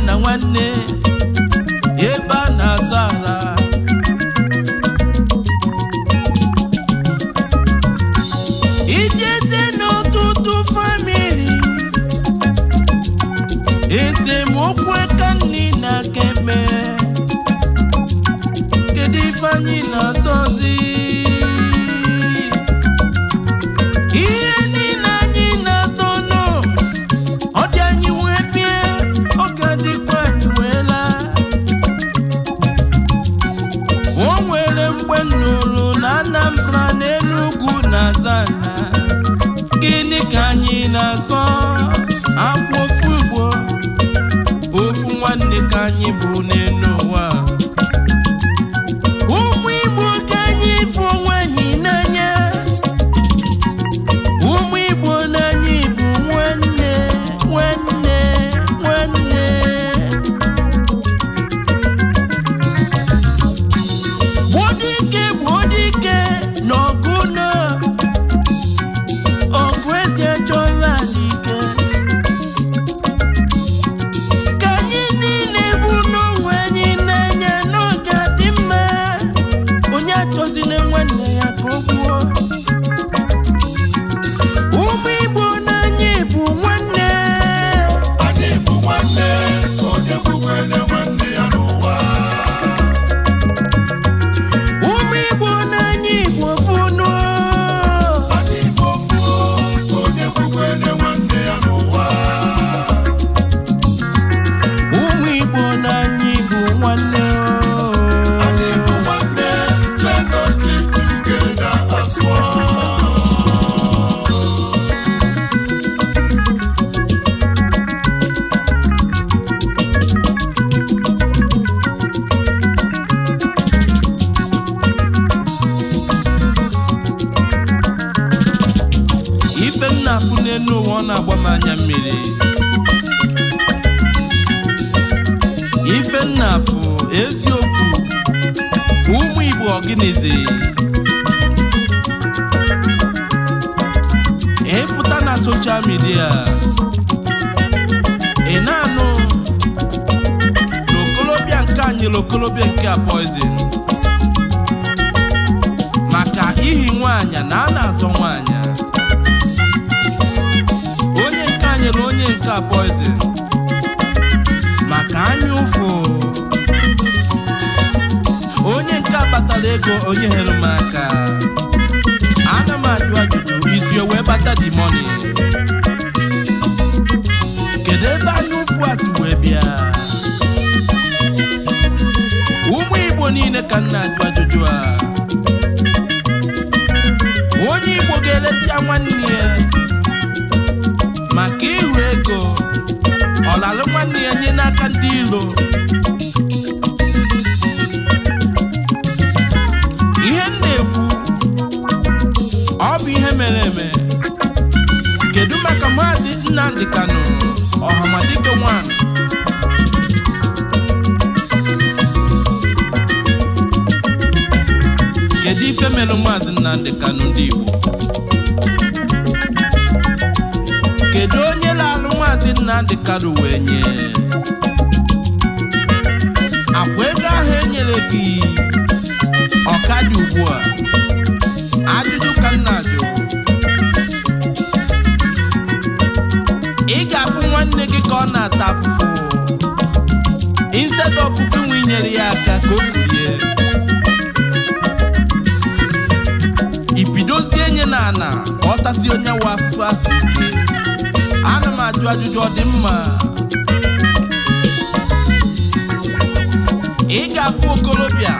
na nwanne ebe a na-azọ ala. Ijeze n'ọtụtụ famili, esemokwu aka nni na aka ekpe. Kedu ife anyị na-azọzi? Ihe niile anyị na-azọ nọ, ọ dị anyị wee bie, ọ ka dịkwa anyị wee laa. O nwere mgbe m nụrụ na Anambra na Enugu na Zana. Gịnị ka anyị na-azọ? Akwa ofu Igbo, ofu nwanne ka anyị bụ n'elu ụwa. Ụmụ Igbo, ka anyị fụ onwe anyị n'anya. Ụmụ Igbo n'anya bụ nwanne, nwanne, nwanne. Gbuo dike, gbuo dike n'ọgụ na ọgụ ezi achọla dike. Ka anyị niile bụ n'onwe anyị n'anya n'oge dị mma. Onye achọzina nwanne ya ka o gbuo. Ụmụ Igbo n'anya bụ nwanne. Anyị bụ nwanne, onye gbukwele nwanne ya n'ụwa. Ụmụ Igbo n'anya Igbo funu. Anyị bụ ofu, onye gbukwele nwanne ya n'ụwa. Ụmụ Igbo n'anya bụ nwanne. Anyị bụ nwanne, let us live together as one. Ife m na-afụ n'elu ụwa, ọ na-agba m anya mmiri. Ife m na-afụ, eziokwu, ụmụ Igbo, ọgịnịzi ịpụta na social media, ị na-anụ na okolobịa nke a nyere okolobịa nke a poison maka ihi nwaanyị na a na-azọ nwaanyị. Onye nke a nyere onye nke a poison maka anya ụfụ. Onye nke a kpatara ego, onye here m aka. Ana m ajụ ajụjụ, isi o wee kpata the money? Kedu ebe anya ụfụ a si wee bịa? Ụmụ Igbo niile ka m na-ajụ ajụjụ a. Onye Igbo ga-eresi ya nwanne ya maka ịhụ ego, ọ lalụ nwanne ya nye n'aka ndị ilo. Ihe m na-ekwu, ọ bụ ihe mere eme. Kedu maka Maazị Nnamdi Kanu, Ọhamadike one? Kedu ife mere Maazị Nnamdi Kanu, ndị Igbo? Kedu onye na-alụ Maazị Nnamdi Kanu wee nye akwa ego ahụ e nyere gị? Ọka dị ugbu a, ajụjụ ka m na-ajụ. Ị ga-afụ nwanne gị ka ọ na-ata afụfụ, instead of gị nwe inyere ya aka ka o kulie, ibidozie nye na ana ka ọ tasị onye wa afụfụ afọ ike. Ana m ajụ ajụjụ, ọ dị mma? Ị ga-afụ okolobịa,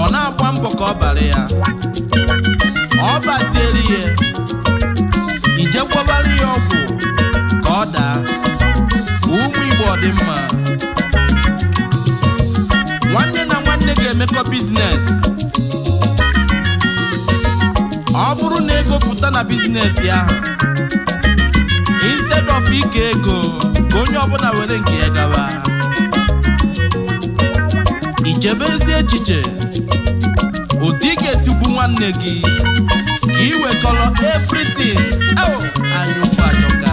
ọ na-agba mbọ ka ọ bara ya, ọ baziere ya, ijekwabara ya ọgwụ ka ọ daa. Ụmụ Igbo, ọ dị mma? Nwanne na nwanne ga-emekọ business. Ọ bụrụ na ego pụta na business ahụ, instead of ike ego ka onye ọbụla were nke ya gawa, ichebe ezi echiche otu ị ga-esi gbu nwanne gị ka ị wekọrọ everything. Oh, anya ụfụ ajọka.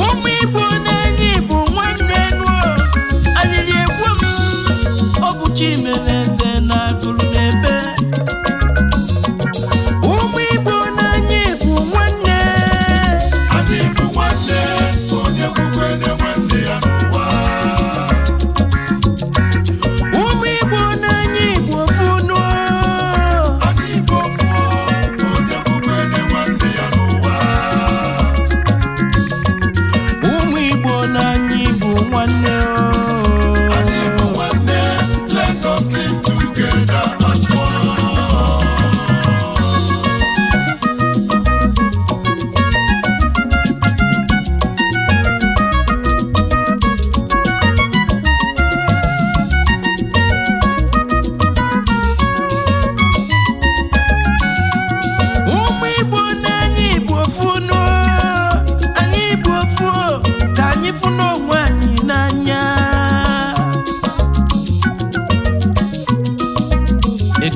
Ụmụ Igbo na-enye Igbo nwanne nuo.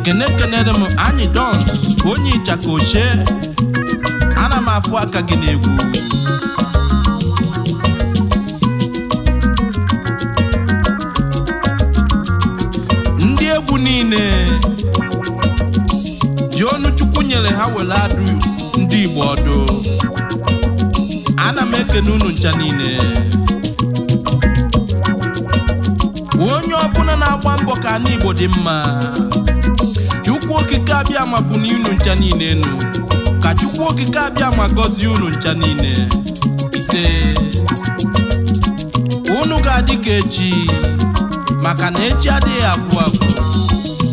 Ekene kenere m anyị don onye ịchaka ochie, ana m afụ aka gị n'egwu. Ndị egwu niile ji ọnụ Chukwu nyere ha were adụ ndị Igbo ọdụ, ana m ekene unu ncha niile. Onye ọbụla na-agba mbọ ka ana Igbo dị mma, Chukwu okike abịa ma bụ na unu ncha niile enu ka Chukwu okike abịa ma gọzie unu ncha niile. Ise, unu ga-adị ka echi, maka na echi adịghị agwụ agwụ.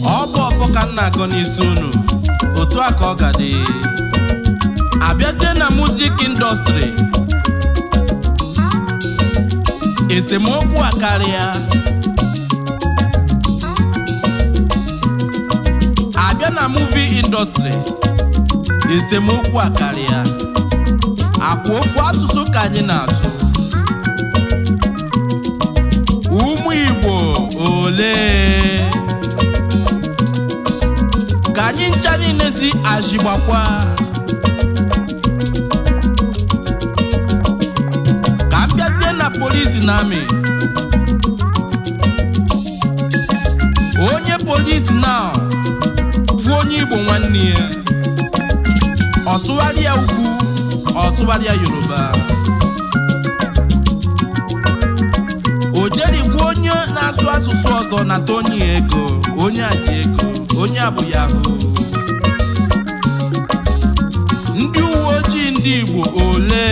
Ọ bụ ọfọ ka m na-agọ n'isi unu, otu a ka ọ ga-adị. Abịazie na music industry, esemokwu a karịa. Abịa na movie industry, esemokwu a karịa. Akwa ofu asụsụ ka anyị na-asụ. Ụmụ Igbo ole ka anyị ncha niile si ajigbakwa ka m bịazie na polisi na amị. Onye polisi na fụ onye Igbo nwanne ya, ọ sụgharịa ugwu, ọ sụgharịa Yoruba. O jerigwa onye na-asụ asụsụ ọzọ nata onye ya ego, onye a ji ego, onye a bụ yahoo. Ndị uwe ojii ndị Igbo ole?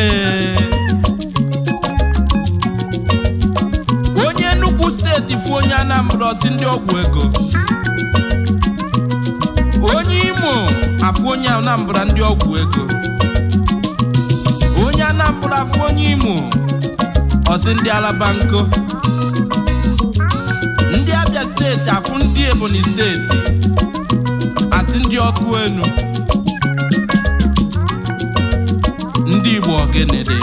Onye Enugu steeti fụ onye Anambra ọsị ndị ọgwụ ego. Onye Imo afụ onye Anambra ndị ọgwụ ego. Onye Anambra afụ onye Imo ọsị ndị alaba nkụ. Ndị Abia steeti afụ ndị Ebonyi steeti asị ndị ọkụ enu. Ndị Igbo ọgịnịdị,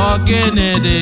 ọgịnịdị.